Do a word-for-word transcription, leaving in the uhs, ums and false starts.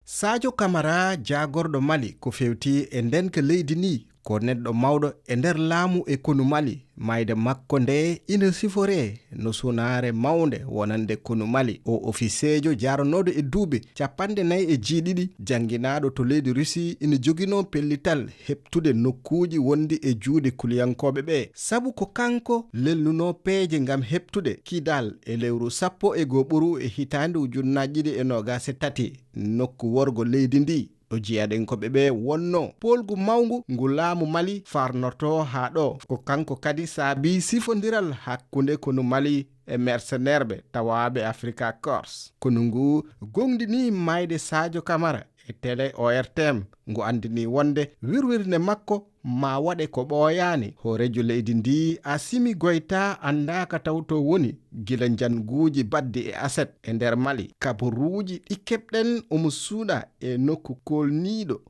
Sadio Camara, jaagorɗo Mali ko feewti e ndenka leydi ndi, ko neɗɗo mawɗo e nder laamu e konu Mali. Maayde makko nde ina siforee no sunaare mawnde wonande konu Mali. O ofiseejo jaranooɗo e duuɓi capanɗe nayi e jeeɗiɗi, jannginaaɗo to leydi Russie, ina joginoo pellital heɓtude nokkuuji wonɗi e juuɗe kuliyankooɓe ɓe, sabu ko kanko lelnunoo peeje ngam heɓtude Kidal e lewru sappo e goo ɓuru e hitaande ujunnaaji ɗiɗi e noogaas e tati, nokku worgo leydi ndi ɗo jeyaɗenkooɓe ɓe wonnoo. Poolgu mawngu ngu laamu Mali farnortoo haa ɗo. Ko kanko kadi saabii sifondiral hakkunde konu Mali e mercenaire ɓe tawaaɓe Afrika Corse. Konu ngu goongɗinii maayde Sadio Camara e tele O R T M. Ngu anndinii wonde wirwirnde makko maa waɗe ko ɓooyaani. Hooreejo leydi ndi, Assimi Goïta, anndaaka taw to woni gila njannguuji baɗɗi e aset e nder Mali. Kabaruuji ɗi keɓɗen omo suuɗa e nokku koolniiɗo